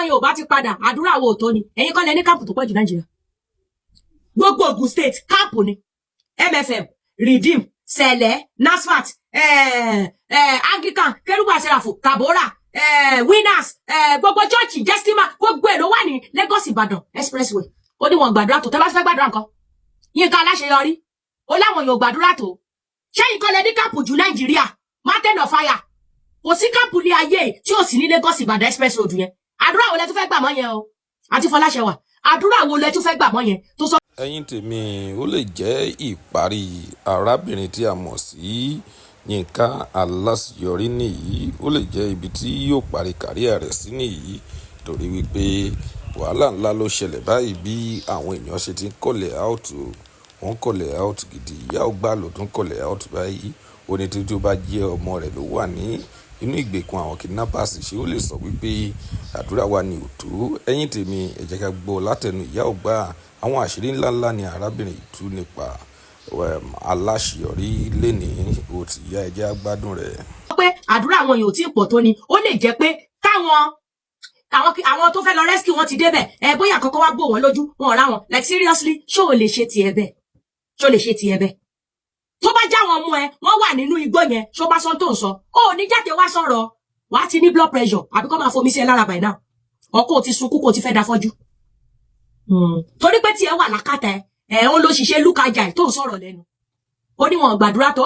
ọmọ yẹn ò bá ti padà, àdúrà wo ò tó ni? Ẹ̀yin kọ́ lẹ ní camp tó pọ̀ jù Nàìjíríà. Gbogbo Ògùn State, camp ni. MFM, Redeem, Sẹ̀lẹ̀, NASFAT, Anglican, Kérúbù Àsẹràfù, Tabora, Winners, gbogbo church, Justima, gbogbo ẹ̀ ló wà ní Lagos Ìbàdàn expressway. Ó ní wọn gbàdúrà tó. Tẹ́ bá fẹ́ gbàdúrà nǹkan, Yínká Aláṣeyọrí ó láwọn èèyàn gbàdúrà tó. Ṣẹ́yìn kọ́ lẹ ní camp jù Nàìjíríà? Mountain of fire, kò sí camp ní ayé tí ò sí ní Lagos Ìbàdàn express road yẹn. Àdúrà wo lẹ tún fẹ́ gbà mọ́ yẹn o? Àti Fọláṣẹwà, àdúrà wo lẹ tún fẹ́ gbà mọ́ yẹn tó sọ? Ẹ̀yin tèmi, ó lè jẹ́ ìparí arábìnrin tí a mọ̀ sí Yínká Aláṣeyọrí nìyí. Ó lè jẹ́ ibi tí yóò parí career rẹ̀ sí nìyí, torí wípé wàhálà ńlá ló ṣẹlẹ̀ báyìí. Bí àwọn èèyàn ṣe ti ń call out, wọ́n call out gidi. Ìyá ọgbà ló tún call out báyìí. Ó ní tí ó bá jẹ́ ọmọ rẹ̀ ló wà ní inú ìgbèkùn àwọn kidnappers, ṣé ó lè sọ wípé àdúrà wa ni ò tó? Ẹ̀yin tèmi, ẹ jẹ́ ká gbọ́ látẹnu ìyá ọgbà. Àwọn àṣírí ńláńlá ni arábìnrin yìí tú nípa Aláṣeyọrí lénìí. Ó ti yá, ẹ jẹ́ á gbádùn rẹ̀. Pé àdúrà àwọn èèyàn ò tí ì pọ̀ tó ni. Ó lè jẹ́ pé táwọn àwọn tó fẹ́ lọ rescue wọn ti débẹ̀ ẹ, bóyá àkọ́kọ́ wá bò wọ́n lójú, wọn ò rá wọn. Like seriously, ṣó o lè ṣe tiẹ̀ bẹ́ẹ̀? Ṣó o lè ṣe tiẹ̀ bẹ́ẹ̀? Tó bá já wọn mú ẹ, wọ́n wà nínú igbó yẹn, ṣó bá sọ tó ń sọ, ó ní jáde wá sọ̀rọ̀. Wàá ti ní blood pressure àbí kó máa fomi sí ẹ lára by now. Ọkọ ò ti sunkún, kò ti fẹ́ da fọ́jú, torí pé tiẹ̀ wà lákàtà ẹ. Ẹ ó ló ṣiṣẹ́ lúkàjà ẹ tó ń sọ̀rọ̀ lẹ́nu. Ó ní wọn gbàdúrà tó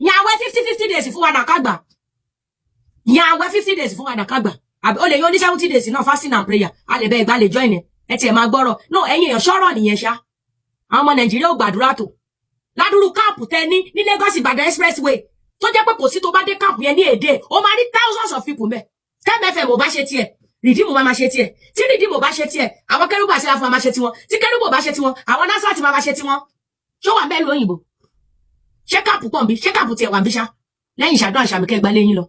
yan àwẹ̀ 50 50 days fún wa nàkàgbà. Yan àwẹ̀ 50 days fún wa nàkàgbà, àbí ó lè yan ní 70 days náà, fasting and prayer. A lè bẹ ìgbà lè join ẹ. Ẹ tiẹ̀ máa gbọ́rọ̀ no. Ẹ̀yin èèyàn, sọ̀rọ̀ nìyẹn ṣá. Àwọn ọmọ Nàìjíríà ò gbàdúrà tó ládùúrú camp tẹ ní Lagos Ìbàdàn expressway, tó jẹ́ pé kò sí, tó bá dé camp yẹn ní èdè, ó máa rí thousands of people mẹ́. MFM ò bá ṣe tiẹ̀, Redeem máa ma ṣe tiẹ̀. Tí Redeem ò bá ṣe tiẹ̀, àwọn Kérúbù àti Séráfù máa ma ṣe tiwọn. Tí Kérúbù ò bá ṣe tiwọn, àwọn NASFAT máa ma ṣe tiwọn. Ṣó wà bẹ́ẹ̀ lóyìnbó? Ṣé camp pọ̀ nbí? Ṣé camp tiẹ̀ wà nbí ṣá? Lẹ́yìn ìṣàdúrà ìṣàmì kẹgbà lẹ́yìn lọ,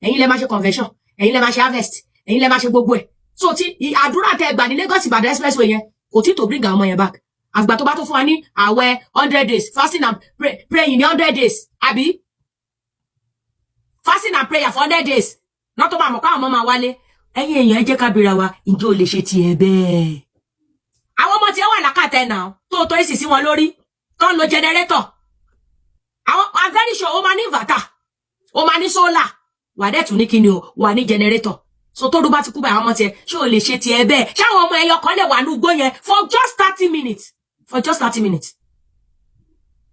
ẹ̀yin lẹ máa ṣe convention, ẹ̀yin lẹ máa ṣe harvest, ẹ̀yin lẹ máa ṣe gbogbo ẹ̀. So tí àdúrà tẹ gbà ní Lagos Ìbàdàn expressway yẹn kò tí tó bring àwọn ọmọ yẹn back. Àgbà tó bá tó fún wa ní àwẹ̀ 100 days, fasting and praying ní 100 days, àbí fasting and prayer for 100 days náà, tó máa mọ̀ káwọn ọmọ máa wálé. Ẹ̀yin èèyàn, ẹ jẹ́ ká bèèrè wa, ǹjẹ́ o lè ṣe tiẹ̀ bẹ́ẹ̀? Àwọn ọmọ tí ó wà lákàtà ẹ̀ náà tó tó èsì sí wọn lórí, tó ń lo generator, àwọn, I'm very sure ó máa ní inverter, ó máa ní solar, wà dẹ̀ tún ní kíni o, wà ní generator. So tó bá ti kú báyìí, àwọn ọmọ tiẹ̀, ṣé o lè ṣe tiẹ̀ bẹ́ẹ̀? Ṣé àwọn ọmọ ẹyọ kan lè wà ní igbó yẹn for just 30 minutes? For just 30 minutes,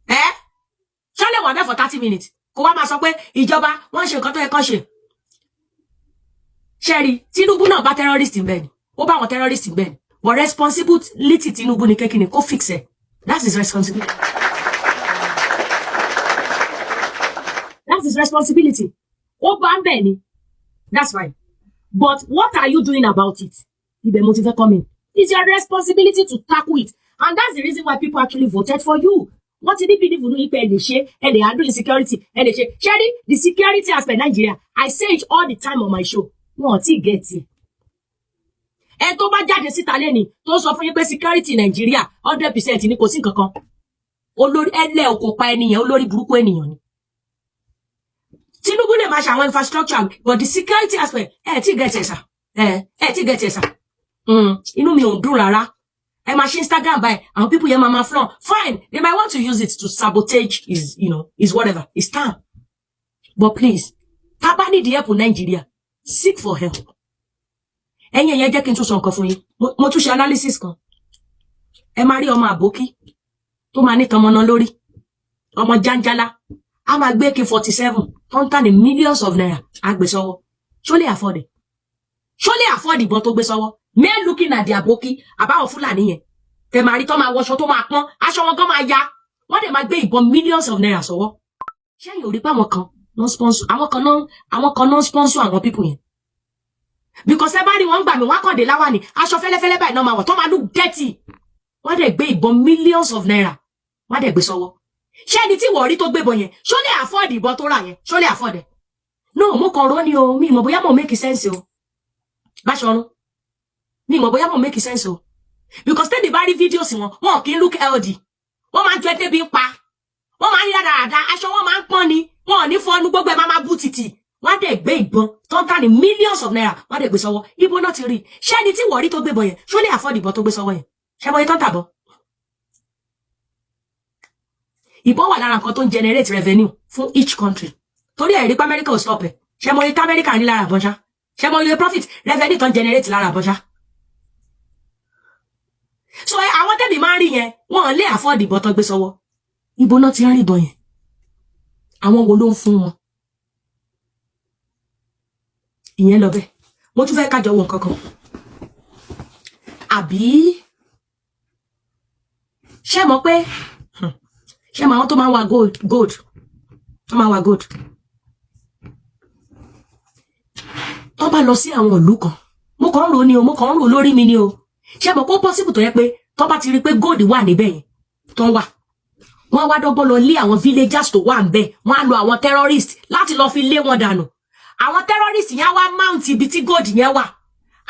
ẹ ṣé lè wà bẹ́ẹ̀ for 30 minutes? Kó wá máa sọ pé ìjọba wọ́n ń ṣe nǹkan tó yẹ kán ṣe. Ṣẹ́rí, Tinubu náà bá terrorist ń bẹ̀ ni, ó bá àwọn terrorist ń bẹ̀ ni, but responsibility Tinubu ni kékeré kó fix ẹ̀. That's his responsibility, that's his responsibility. Ó bá ń bẹ̀ ni, that's fine, but what are you doing about it? Ibẹ̀ mo ti fẹ́ come in. It's your responsibility to tackle it, and that's the reason why people actually voted for you. Wọ́n ti ní believe nínú yín pé ẹ lè ṣe, ẹ lè handle insecurity, ẹ lè ṣe. Ṣẹ́rí, the security aspect Nigeria, I say it all the time on my show, wọn ò tí ì get it. Ẹ tó bá jáde síta lẹ́ni tó sọ fún yín pé security Nigeria 100% ni, kò sí nǹkan kan, olórí ẹlẹ́ òkò pa ẹnìyẹn, olórí burúkú ènìyàn ni. Tinubu lè máa ṣe àwọn infrastructure, but the security aspect, ẹ tí get ẹ sà, ẹ tí get ẹ sà. Inú mi ò dùn rárá. Ẹ máa ṣe Instagram báyìí, àwọn people yẹn máa máa flaunt. Fine, they might want to use it to sabotage his you know his whatever, his time, but please, tá bá need help Nigeria, seek for help. Ẹ̀yin ẹ̀yẹn, jẹ́ kí n tún sọ nǹkan fún yín. Mo tún ṣe analysis kan. Ẹ máa rí ọmọ àbókí tó máa ní tọmọnà lórí, ọmọ jáńjálá, a máa gbé AK-47 tó ń tà ní millions of naira, á gbé sọ́wọ́. Ṣó lè afford it? Ṣó lè afford ìbọn tó gbé sọ́wọ́? Men looking at the àbókí àbáwọn Fúlàní yẹn, tẹ máa rí tó máa wọṣọ tó máa pọ́n, aṣọ wọn gan máa ya, wọ́n dẹ̀ máa gbé ìbọn millions of naira sọ́wọ́. Ṣẹ́yìn ò rí pé àwọn kan non sponsor, àwọn kan non sponsor àwọn people yẹn? Because ẹ bá rí wọn gbà mí, wọn kàn dé láwàní, aṣọ fẹ́lẹ́fẹ́lẹ́ báyìí náà máa wọ̀, tó máa look dirty, wọ́n dẹ̀ gbé ìbọn millions of naira, wọ́n dẹ̀ gbé sọ́wọ́. Ṣé ẹni tí wọ́n rí tó gbébọn yẹn, ṣó lè afford ìbọn tó rà yẹn? Ṣó lè afford ẹ̀? No, mo kàn rò ní o. Mi mọ̀ bóyá mo make sense o. Báṣọ̀run, mi mọ̀ bóyá mo make sense o, because tẹ́mi bá rí videos wọn, wọn kì í look healthy. Wọ́n máa ń jọ tẹ́bi ń pa, wọ́n máa ń rí dáadáa, aṣọ wọn máa ń pọ́n ni, wọn ò ní fọnú, gbogbo ẹ̀ máa máa bú títì. Wọ́n á dẹ̀ gbé ìbọn tó ń tà ní millions of naira, wọ́n á dẹ̀ gbé sọ́wọ́. Ibo náà ti rí? Ṣé ẹni tí wọ́n rí tó gbé bọ̀ yẹn, ṣó lè afford ìbọn tó gbé sọ́wọ́ yẹn? Ṣé mọ iye tó ń tàbọ̀? Ìbọn wà lára nǹkan tó ń generate revenue fún each country, torí ẹ̀rí pé America ò stop ẹ̀. Ṣé mọ iye tí America ní lára àbọ̀n ṣá? Ṣé mọ iye profit, revenue tó ń generate lára àbọ̀n ṣá? So àwọn tẹ́bí máa ń rí yẹn, wọ́n lè afford ìbọn tó gbé sọ́wọ́. Ibo náà ti ń rí ìbọn yẹn? Àwọn wo ló ń fún wọn? Ìyẹn lọ bẹ́ẹ̀. Mo tún fẹ́ kájọ wo nǹkan kan. Àbí ṣé mọ̀ pé, ṣé mọ̀ àwọn tó máa ń wa gold, gold tó máa ń wa gold, tó bá lọ sí àwọn ìlú kan, mo kàn ń rò ní o, mo kàn ń rò lórí mi ni o, ṣé mọ̀ pé ó possible tó yẹ pé tó bá ti rí pé gold wà níbẹ̀ yẹn tó ń wà, wọ́n wá dọ́gbọ́n lọ lé àwọn villagers tó wà níbẹ̀, wọ́n á lo àwọn terrorists láti lọ fi lé wọn dànù. Àwọn terrorists yẹn á wá mount ibi tí gold yẹn wà,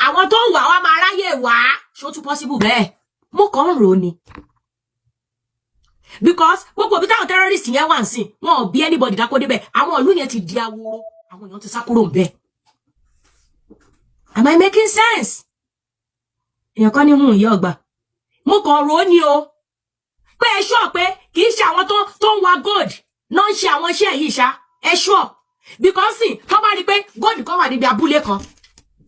àwọn tó ń wà wá máa ráyè wá. Ṣó tún possible bẹ́ẹ̀? Mo kàn ń rò ni, because gbogbo ibi táwọn terrorists yẹn wà ń sìn, wọn ò bí anybody dákó débẹ̀. Àwọn ìlú yẹn ti di ahoro, àwọn èèyàn ti sá kúrò ńbẹ̀. Am I making sense? Èèyàn kan ní hun ìyá ọgbà. Mo kàn rò ó ní o, pé ẹ ṣọ́ pé kì í ṣe àwọn tó ń wa gold náà ń ṣe àwọn iṣẹ́ yìí ṣá. Ẹ ṣọ́, because sì tó bá rí pé gold kan wà níbi abúlé kan,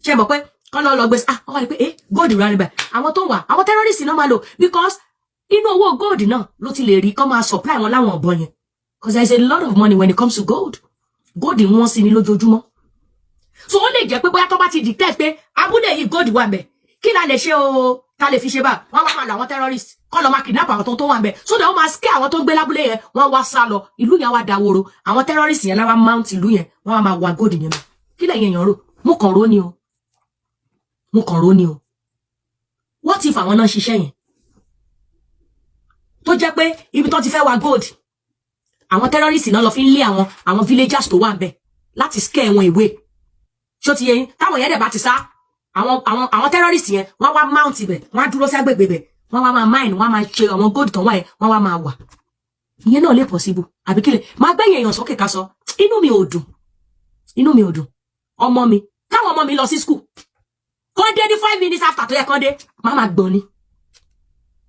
ṣe mọ̀ pé kọ́ lọ́ lọ gbé, ah, wọ́n wá rí pé gold rà níbẹ̀, àwọn tó ń wà, àwọn terrorist náà máa lò, because inú owó gold náà ló ti lè rí kọ́ máa supply wọn láwọn ọ̀bọ yẹn, because there is a lot of money when it comes to gold. Gold wọ́n sí ni lójoojúmọ́. So ó lè jẹ́ pé bóyá tó bá ti detect pé abúlé yìí, gold wà ńbẹ̀, kí la lè ṣe o, ta lè fi ṣe bá wọ́n wá máa lọ àwọn terrorist kọ́ lọ máa kidnap àwọn tó wà ńbẹ̀, so that wọ́n máa scare àwọn tó ń gbé lábúlé yẹn, wọ́n wá sá lọ, ìlú yẹn wá dahoro. Àwọn terrorist yẹn láwa mount ìlú yẹn, wọ́n wá máa wá gold yẹn lọ. Kí lẹ̀yin èèyàn rò? Mo kàn rò ni o, mo kàn rò ni o. What if àwọn náà ṣiṣẹ́ yẹn, tó jẹ́ pé ibi tó ti fẹ́ wá gold, àwọn terrorist náà lọ fi ń lé àwọn villagers tó wà ńbẹ̀ láti scare wọn away? Ṣó ti yé yín? Táwọn yẹn dẹ̀ bá ti sá, àwọn terrorist yẹn, wọ́n wá mount ibẹ̀, wọ́n á dúró sí agbègbè ibẹ̀, wọ́n wá máa mine, wọ́n á máa ṣe àwọn gold tó wà yẹn, wọ́n wá máa wà. Ìyẹn náà lè possible, àbí kílẹ̀ máa gbẹ̀yìn èèyàn sókè ká sọ. Inú mi ò dùn, inú mi ò dùn. Ọmọ mi, káwọn ọmọ mi lọ sí school, kọ́ dé ní 5 minutes after tó yẹ kọ́ dé, má máa gbọ́n ni.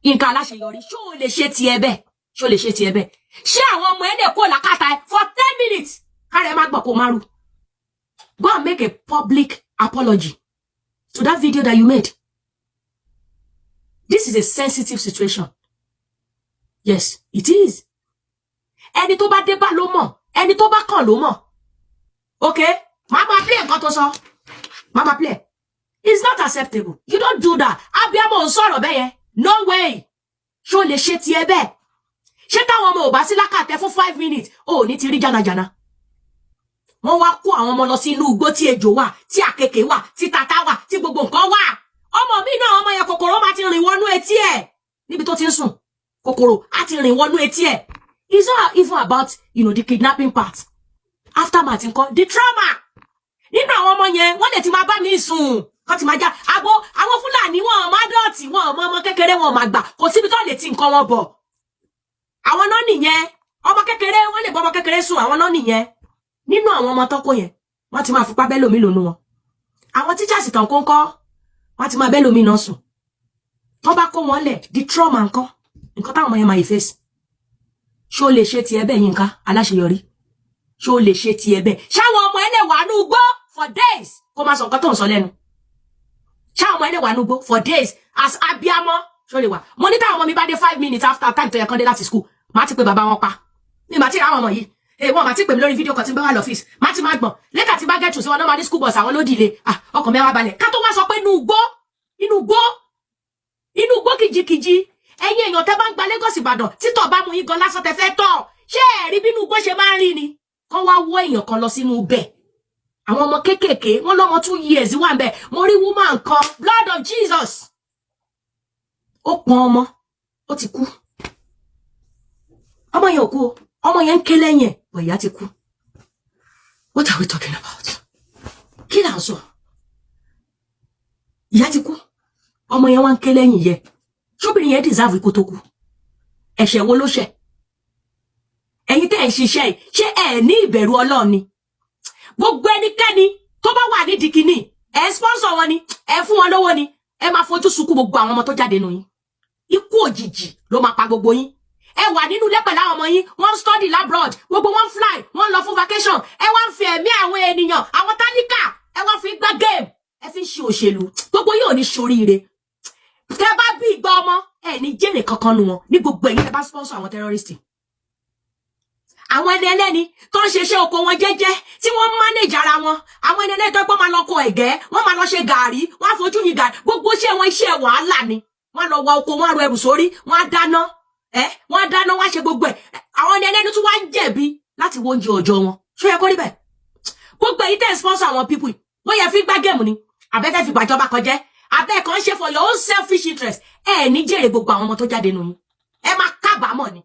Yínká Aláṣeyọrí, ṣó o lè ṣe tiẹ̀ bẹ́ẹ̀? Ṣó o lè ṣe tiẹ̀ bẹ́ẹ̀? Ṣé àwọn ọmọ ẹ lè kó làkàtà ẹ for 10 minutes, kára ẹ má gbọ́, kó má rú? Go and make a public apology to that video that you made. This is a sensitive situation. Yes, it is. Ẹni tó bá dé bá ló mọ̀, ẹni tó bá kàn ló mọ̀. Okay, màá máa play nǹkan tó sọ, màá máa play. It's not acceptable. You don't do that. Abiyamọ ò ń sọ̀rọ̀ bẹ́ẹ̀ yẹn. No way. Ṣó lè ṣe tiẹ̀ bẹ́ẹ̀? Ṣé táwọn ọmọ ò bá sí lákàtẹ fún 5 minutes, ò ní ti rí jánajàna? Wọ́n wá kó àwọn ọmọ lọ sí inú igbó tí ejò wà, tí àkekèé wà, tí tata wà, tí gbogbo nǹkan wà. Ọmọ mi náà, ọmọ yẹn, kòkòrò máa ti rìn wọnú etí ẹ̀ níbi tó ti ń sùn. Kòkòrò á ti rìn wọnú etí ẹ̀. It's not even about the kidnapping part. Aftermath nǹkan, the trauma nínú àwọn ọmọ yẹn, wọ́n lè ti máa bá mi sùn, kọ́ ti máa já abo. Àwọn Fúlàní, wọn ọmọ adọ́ọ̀tì, wọn ọmọ ọmọ kékeré, wọn máa gbà kò síbi tó lè ti nǹkan wọn bọ̀. Àwọn náà nìyẹn. Ọmọ kékeré, wọ́n lè bọ́ ọmọ kékeré sùn. Àwọn náà nìyẹn. Nínú àwọn ọmọ tọ́kọ yẹn, wọ́n ti máa fipá bẹ́ẹ̀ lómi lónú wọn. Àwọn teachers tàn kó ń kọ́, wọ́n ti máa bẹ́ẹ̀ lómi náà sùn. Tó bá kó wọn lẹ̀, the trauma, nǹkan táwọn ọmọ yẹn máa yìí face. Ṣó lè ṣe tiẹ̀ bẹ́ẹ̀, Yínká Aláṣeyọrí? Ṣó lè ṣe tiẹ̀ bẹ́ẹ̀? Ṣáwọn ọmọ ẹ lè wà ní ugbó for days, kó máa sọ nǹkan tó ń sọ lẹ́nu? Ṣáwọn ọmọ ẹ lè wà ní ugbó for days as abiamọ? Ṣó lè wà? Mo ní táwọn ọmọ mi bá dé 5 minutes after time tó yẹ kán dé láti school, má ti pe bàbá wọn pa. Mi má ti ra àwọn ọmọ yìí, wọn má ti pè mí lórí fídíò kan tí ń bá wà lọ́fíìsì, má ti má gbọ̀n. Later tí bá get through sí wọn náà, máa ní school bus àwọn ló dìde. Ah, ọkàn mi á wá balẹ̀. Ká tó wá sọ pé inú igbó, inú igbó, inú igbó kìjikìji. Ẹ̀yin èèyàn tẹ́ bá ń gba Lagos Ìbàdàn, títọ̀ bá mú yín gan lásán tẹ́ fẹ́ tọ̀, ṣé ẹ rí bínú igbó ṣe máa ń rí ni? Kán wá wọ́ èèyàn kan lọ sínú bẹ̀, àwọn ọmọ kéékèèké, wọ́n lọ́mọ 2 years wà ń bẹ̀. Mo rí woman kan, blood of Jesus, ó pọn ọmọ, ó ti kú. Ọmọ yẹn ò kú o, ọmọ yẹn ń ké lẹ́yìn ẹ̀ bọ̀, ìyá ti kú. What are we talking about? Kí là ń sọ? Ìyá ti kú, ọmọ yẹn wá ń ké lẹ́yìn yẹ. Ṣóbìnrin yẹn deserve ikú tó kú? Ẹ̀ṣẹ̀ wo ló ṣẹ̀? Ẹ̀yin tẹ́ ẹ̀ ń ṣiṣẹ́ yìí, ṣé ẹ̀ ní ìbẹ̀rù Ọlọ́run ni? Gbogbo ẹnikẹ́ni tó bá wà nídìí kínní, ẹ sponsor wọn ni, ẹ fún wọn lówó ni, ẹ máa fojú sunkún gbogbo àwọn ọmọ tó jáde nù yín. Ikú òjijì ló máa pa gbogbo yín. Ẹ wà nínú ilé pẹ̀lú àwọn ọmọ yín, wọ́n study l'abroad, gbogbo wọn fly, wọ́n lọ fún vacation. Ẹ wá ń fi ẹ̀mí àwọn ènìyàn, àwọn tálíkà, ẹ wá fi gbá game, ẹ fi ń ṣe òṣèlú. Gbogbo yóò ní ṣoríire. Tẹ bá bí ìgbà ọmọ, ẹ ní jèrè kankan nu wọn ní. Gbogbo ẹ̀yin tẹ bá sponsor àwọn terrorist, àwọn ẹni ẹlẹ́ni tó ń ṣe iṣẹ́ oko wọn jẹ́jẹ́, tí wọ́n manage ara wọn, àwọn ẹni ẹlẹ́ni tó gbọ́ máa lọ kọ ẹ̀gẹ́, wọ́n máa lọ ṣe gàrí, wọ́n á fojú yin gàrí. Gbogbo iṣẹ́ wọn, iṣẹ́ wàhálà ni. Wọ́n lọ wa oko, wọ́n á ro ẹrù sórí, wọ́n á dáná, ẹ wọ́n á dáná, wọ́n á ṣe gbogbo ẹ̀. Àwọn ẹni ẹlẹ́ni tún wá ń jẹ̀bi láti wo oúnjẹ ọjọ́ wọn. Ṣó yẹ kó rí bẹ́ẹ̀? Gbogbo èyí tẹ́ ń sponsor àwọn people, bóyá fi gbá game ni, àbẹ́fẹ́ fi gbàjọba kan jẹ́, abẹ́ kan ṣe for your own selfish interest, ẹ ní jèrè. Gbogbo àwọn ọmọ tó jáde nù yín, ẹ máa kábàámọ̀ ni.